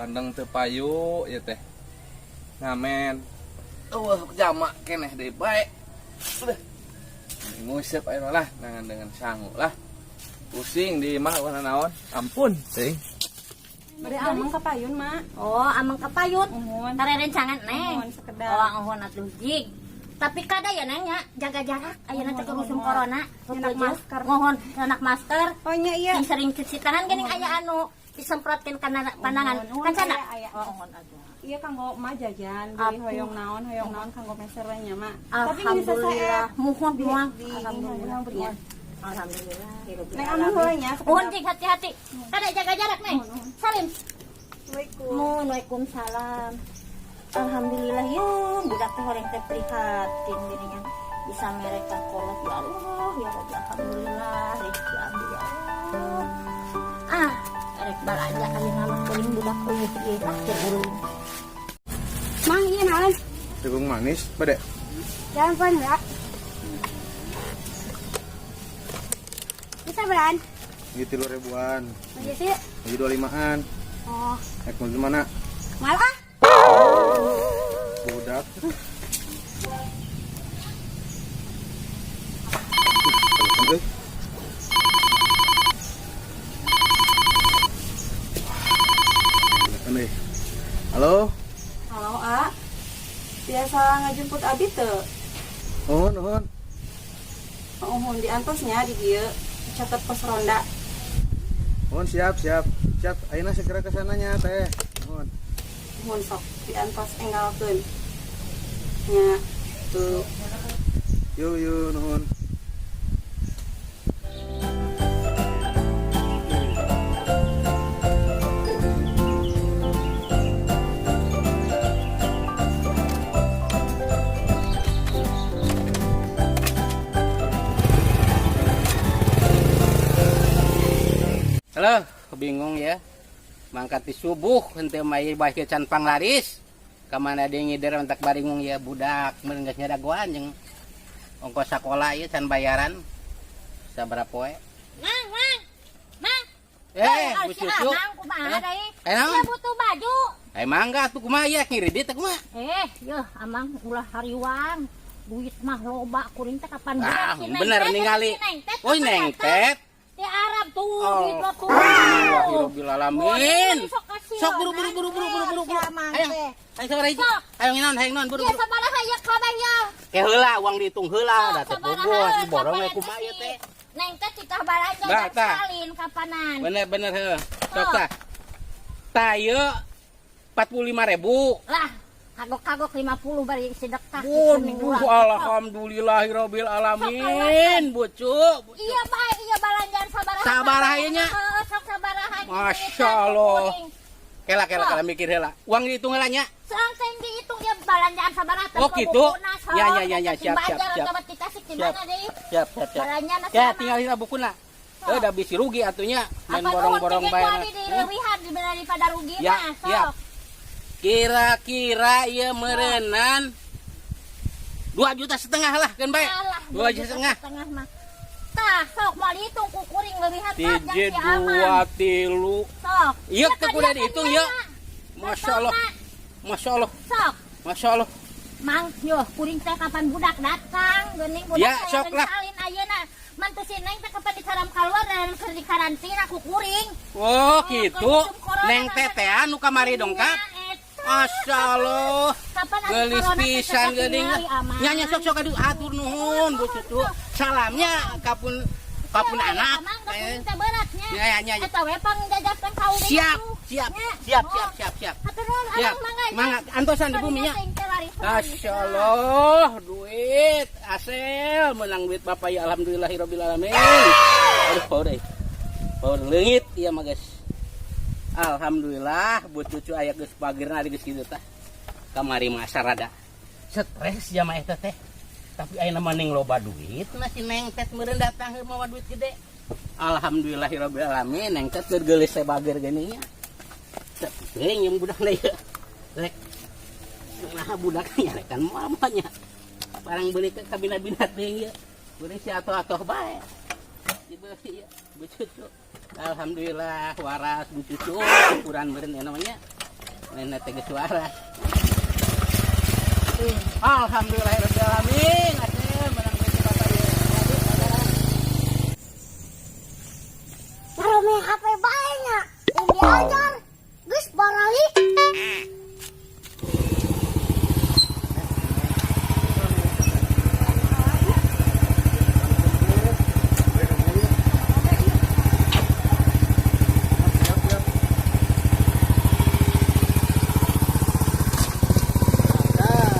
Bandeng teu payu ieu teh. Ngamen. Eueuh jamak keneh deui bae. Udah. Nguseup ayeuna lah nangan dengan sangu lah. Pusing di imah eueuh naon. Ampun teuing. Bade ameng ka payun, Mak. Oh, ameng ka payun. Muhun. Tare rencangan, Neng. Muhun sekedar. Oh, muhun atuh jig. Tapi kada ya, Neng, ya, jaga jarak ayeuna teh usum corona. Nyenak masker. Muhun, nyenak masker. Oh nya iya. Sing sering cuci tangan geuning aya anu disemprotkeun kana pandangan. Muhun, Kan sana. Aya, aya. Oh, muhun atuh. Iya kanggo emak jajan, beli Atuh. hoyong naon kanggo meser we nya, Mak. Tapi geus Alhamdulillah. Muhun Di- muhun. di- Alhamdulillah. di- Alhamdulillah. Neng ameng heula nya. Muhun jig hati-hati. Kada jaga jarak, Neng. Salim. Assalamualaikum. Mun, waalaikumsalam. Alhamdulillah ya, budak teh horeng teh prihatin dirinya bisa mereka kolot ya Allah ya Rabbi alhamdulillah rezeki abdi ya Allah. Ah, rek balanja ayeuna mah kuring budak eueuh ieu lah keur ulin. Mang iya naon? Jagung manis, bade. Jalan pon ya. Bisa beran? Ini 3 ribuan, Aja sih. ini 25-an. Oh, Naik mobil mana? malah ah. Budak. Telepon, euy. Telepon, euy. Halo? Halo, A. Biasa ngajemput abi teu? Nuhun, nuhun. Muhun diantos nya di dieu. Catet pos ronda. Nuhun, siap, siap. Siap, ayeuna segera ke sananya, teh. Nuhun. Muhun sok diantos enggalkeun. Nya tuh. Yuk, yuk, nuhun. Halo, bingung ya. Mangkat di subuh henteu mah ieu bae can panglaris. Ka mana deui ngider entak baringung ya budak meureun geus nyadagoan jeung ongkos sakola ieu can bayaran. Sabaraha poe? Mang, mang. Mang. Eh, Bu si Cucu. Amang kumaha Eh, deui? eh, naon? Ieu butuh baju. Eh mangga atuh kumaha ieu ngiridit teh kumaha? Eh, yeuh amang ulah hariwang. Duit mah loba kuring teh kapan Ah, budak si Neng bener teh, ningali. si Neng teh Oh, kapan Neng datang? Tet. Di Arab tuh, Oh. duit lo tuh. Alhamdulillah alamin. Sok kasih Sok buru buru buru buru buru buru. Si Amang Ayo, teh. ayo sabaraha hiji. Sok. Ayo naon, ayo naon buru Iya buru. sabaraha ya kabeh ya. Ke heula uang dihitung heula da teh Sok, sabaraha, bogoh diborong we kapan kumaha ieu si teh. Neng teh titah balanja Bah, dan tah. salin kapanan. Bener bener heuh. Sok Sok. tah. Tah ieu 45.000. Lah, kagok-kagok 50 bari sedekah. Waduh, alhamdulillahirabbil alamin, bucu. Iya bae, iya balanjaan sabaraha. Sabaraha ieu nya? Heeh, sok sabaraha. Masya Allah. Kela kela kela mikir heula. Uang dihitung heula nya. Seangkeun dihitung ya balanjaan sabaraha. Oh, gitu? Ya, ya, ya, ya, siap, siap, siap. Siap. Siap. Siap, siap, siap. Balanjaan Ya, tinggal heula bukuna. Eh, udah bisi rugi atunya main borong-borong bae. bae. Di leuwihan daripada rugi Ya, mah, sok. siap. Kira-kira ieu meureunnan 2,5 juta lah kan bae. Alah, 2,5 juta. setengah mah. Tah, sok moal dihitung ku kuring leuwihan mah Hiji, si Amang. dua, tilu. Sok. Iya, Ya, teu kan kudu dia dihitung, kan ieu. dia. Masya Allah. Masya Allah. Sok. Masya Allah. Mang, yo, kuring teh kapan budak datang, geuning budak Ya, teh sok lah. salin ayeuna. Man teu si Neng teh kapan disaram keluar dan keur dikarantina ku kuring. Oh, gitu. keur musim corona Neng kan teh anu kamari dongkap. Nya, eta. Masya Allah. Kapan atuh Gelis corona teh pisan teu geuning. katingali, Amang. Nya nya sok sok aduh atur nuhun Bu Cucu. Salamnya kapun kapun Ya, anak. Amang, da Eh, kuring teh beratnya. Ya, ya, ya, ya. Eta we pangjajakan ka uring Siap, atuh. siap, Nya. siap, Oh. siap, siap, siap. Hatur nuhun, Siap. Amang, mangga. Mangga antosan di bumi nya. Teh laris. Masya Allah, duit asel menang duit bapak ya alhamdulillahirabbil alamin. Aduh, power euy. Power leungit ieu mah geus. Alhamdulillah bu cucu aya geus pagerna geus kitu tah. Kamari mah asa rada stres jamaah eta teh. Tapi ayeuna mah ning loba duit na si Neng Tet meureun datang heuh mawa duit gede. Alhamdulillahirabbil alamin Neng Tet keur geulis teh bager geuning nya. Teu teuing yang budak ieu. Rek nah budak nyarekan mamanya. Barang beuli ke kabina-bina teuing ieu. Beuli si atoh-atoh bae. Dibeli ieu bu cucu. Alhamdulillah waras bu cucu ukuran meureun ya namanya. Nena teh geus waras. Alhamdulillahirabbil alamin. Atuh menang duit Bapak ieu. Marome HP bae nya. Yang diajar. Geus baralik. Siap, siap. Nah.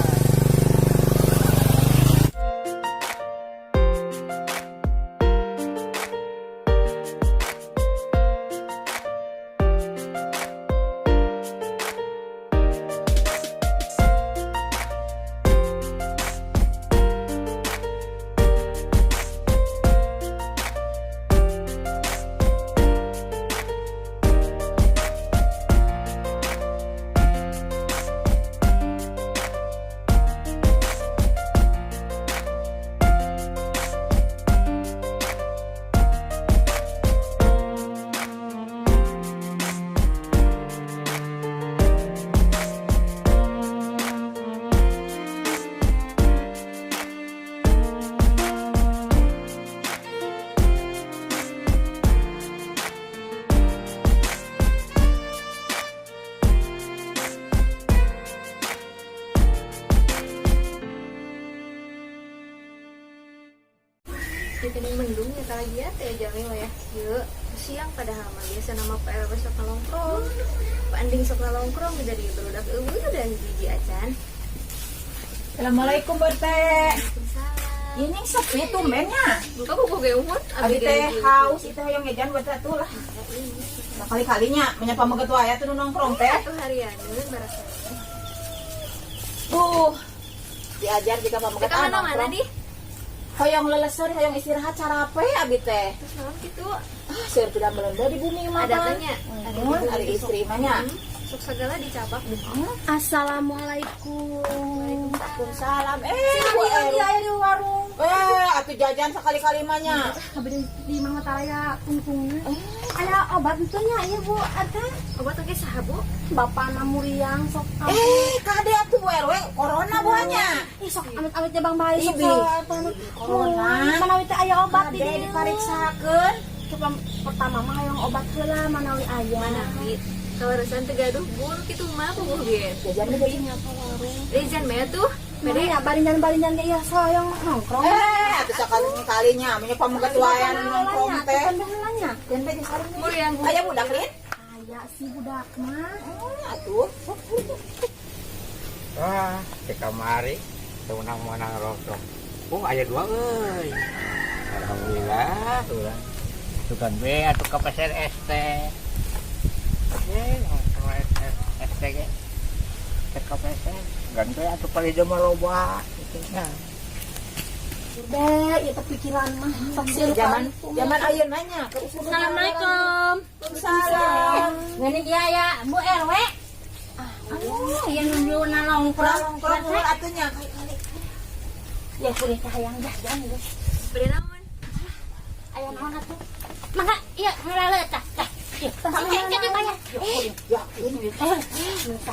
Jadi mendung ya lagi ya teh jami mah ya. Yuk, siang padahal mah biasa nama Pak RW sok nongkrong. Pak Anding sok nongkrong dari barudak eueuh dan hiji acan. Assalamualaikum Berte. Waalaikumsalam. Ini sepi tumbennya. Buka buku ge umur. Abi teh haus itu hoyong ngejan buat atuh lah. Nah, kali-kalinya menyapa pameget wae atuh nu nongkrong teh. Atuh harianeun barasana. Diajar jika pameget Kita mana mana nongkrong. di? Hoyong leleseur, hoyong istirahat carape abi teh. Terus naon kitu? Ah, seueur tidak melenda di bumi mah. Ada tanya. Ada ada istri mah nya. Sok segala dicabak. Assalamualaikum. Waalaikumsalam. Eh, Bu Iya, Eru. iya di warung. Eh, atuh jajan sekali-kali mah nya. Kabeh di Mang Taraya tungtungna. Aya obat itu nya ieu Bu, ada Obat oge saha Bu? Bapak muriang sok. Eh, kade atuh Bu RW corona buahnya. Ih sok amit-amitnya Bang Bayi sok Ibi. Corona. Manawi teh aya obat di Kade dieu. dipariksakeun. Coba pertama mah hayang obat heula manawi aya. Manawi. Kawaresan teu gaduh buru kitu mah puguh ge. Jajan deh Nya ka warung. Rejan mah tuh. Bade ya barinjan-barinjan ge ya hoyong nongkrong. Eh, atuh sakali-kalinya nya pameget wae anu nongkrong teh. Kan heula nya. Dan teh disarung. Muriang. Aya budak lin? Aya si budak mah. Atuh. Wah, di kamari teu menang-menang rokok. Oh, aya dua euy. Alhamdulillah, urang. Sugan we atuh ka pasar ST. Eh, nongkrong ST ge. Teh ka pasar. Gan we atuh palih mah loba kitu nya. Udah, ya pikiran mah. Sok sieun Zaman zaman ayeuna nya. Assalamualaikum. Waalaikumsalam. Ini dia ya, Bu RW. Aduh, yang nunggu nongkrong. Nongkrong heula atuh nya kali-kali. Ya kuring teh hayang jajan ya. Bade naon? Aya naon atuh? Mangga, ieu ngalale tah. Tah. Ieu, jadi bayar. Yakin Eh,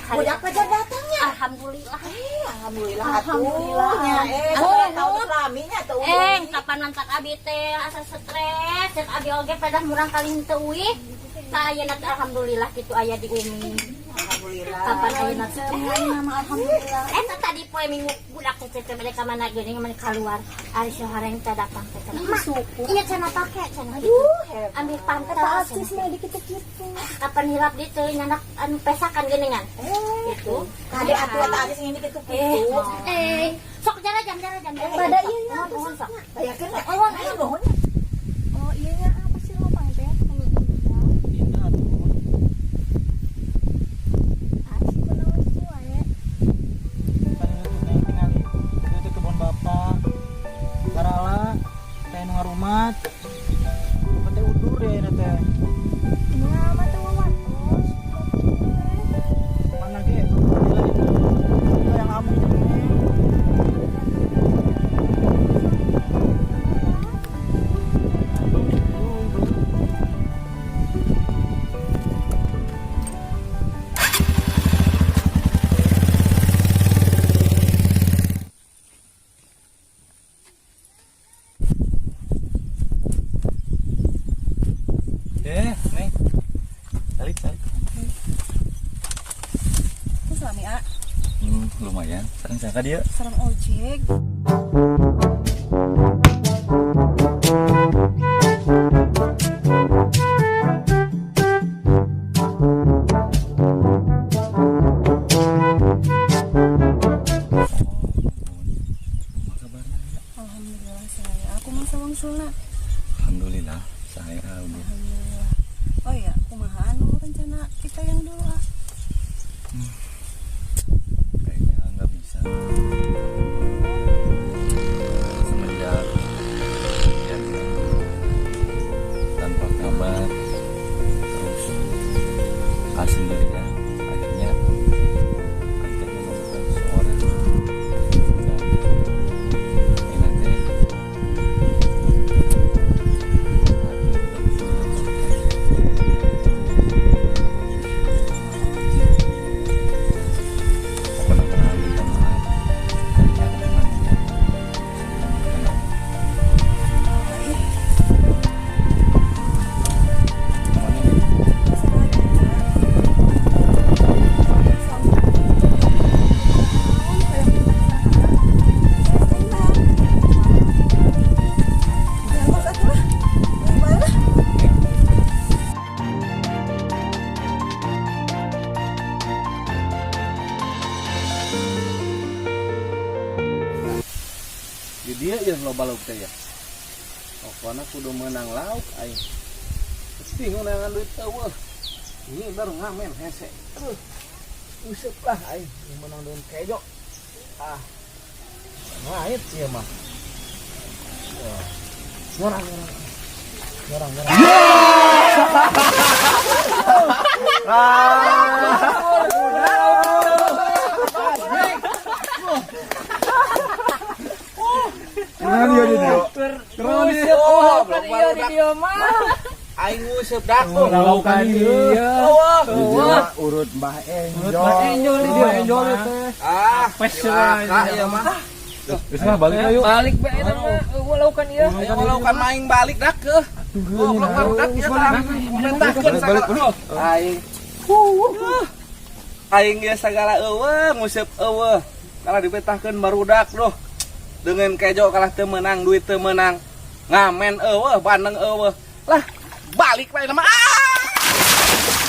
Budak aja datangnya. Alhamdulillah. Eh, alhamdulillah atuh Alhamdulillah. nya. Eh, Oh, sudah tahu laminya tuh. Eh, kapan nantak abi teh asa stres, cek abi oge pedah murang kali henteu uih. Tah ayeuna teh alhamdulillah kitu aya di Umi. Alhamdulillah. Kapan ayeuna teh? Semuanya mah alhamdulillah. Eta tadi poe minggu budak teh teh mereka mana geuning mana keluar. Ari sohareng teh datang teh cenah. Ih, syukur. Iya cenah pake cenah. Aduh, hebat. Ambil pantas. Eta acis mah dikitu-kitu. Kapan hilap di teh nyanak anu pesakan geuningan. Eh, Gitu. kade atuh eta acis ngini kitu-kitu. Eh, sok jara jam jara jam. Bada ieu nya Nuhun, nuhun, sok. Bayarkeun we. Nuhun, Ayo nuhun. Oh iya nya apa sih lopang teh? Indah atuh. Asik kunaon sih wae. Kan itu teh tingali. Itu kebun bapak. Karala teh nu ngarumat. Bapak teh udur deh na teh. Nah, mah teh wawatos. Mana ge? Itu yang amu jeung neng. Belum, belum. Eh, Neng. Balik, balik. Itu suami A, Lumayan. Sareng siapa dia? Sareng ojek. Apa kabarna? Alhamdulillah saya. Aku masa wangsulna. Alhamdulillah, saya udah. Alhamdulillah. Oh iya, kumaha anu rencana kita yang dulu ah? Kayaknya nggak bisa. Semenjak ya, tanpa kabar, terus sendirian, akhirnya akhirnya menemukan seseorang dan ini nanti hati udah bisa dilepaskan. Pokoknya kenal, minta maaf, kayaknya aku memang tidak bisa menemukan lagi. Kemana nih? Di dia ya loba lauk teh ya. Pokoknya kudu menang lauk aing. Pasti ngunangan duit eueuh. Ini baru ngamen hese. Aduh. Usep lah aing yang menang dengan kejo. Ah. Ngait ieu mah. Wah. Ngorang ngorang. Ngorang ngorang. Keren ya dia. Nguseup oh, iya di dieu mah. Aing nguseup dak. Laukan ieu. Eueuh. Urut Mbah Enjol. Urut Mbah Enjol di dieu. Enjol teh. Ah, cilaka ieu mah. Geus mah balik ayo. Balik bae eta mah eueuh laukan ieu. Ayo laukan maing balik dak keuh. Goblok barudak ieu tah. Merintahkeun Balik, sagala. Aing. Aing geus sagala eueuh, nguseup eueuh. Kalah dipetahkeun barudak duh. Dengan kejo kalah teu meunang, duit teu meunang. Ngamen eueuh, bandeng eueuh. Lah, balik bae mah. Ah!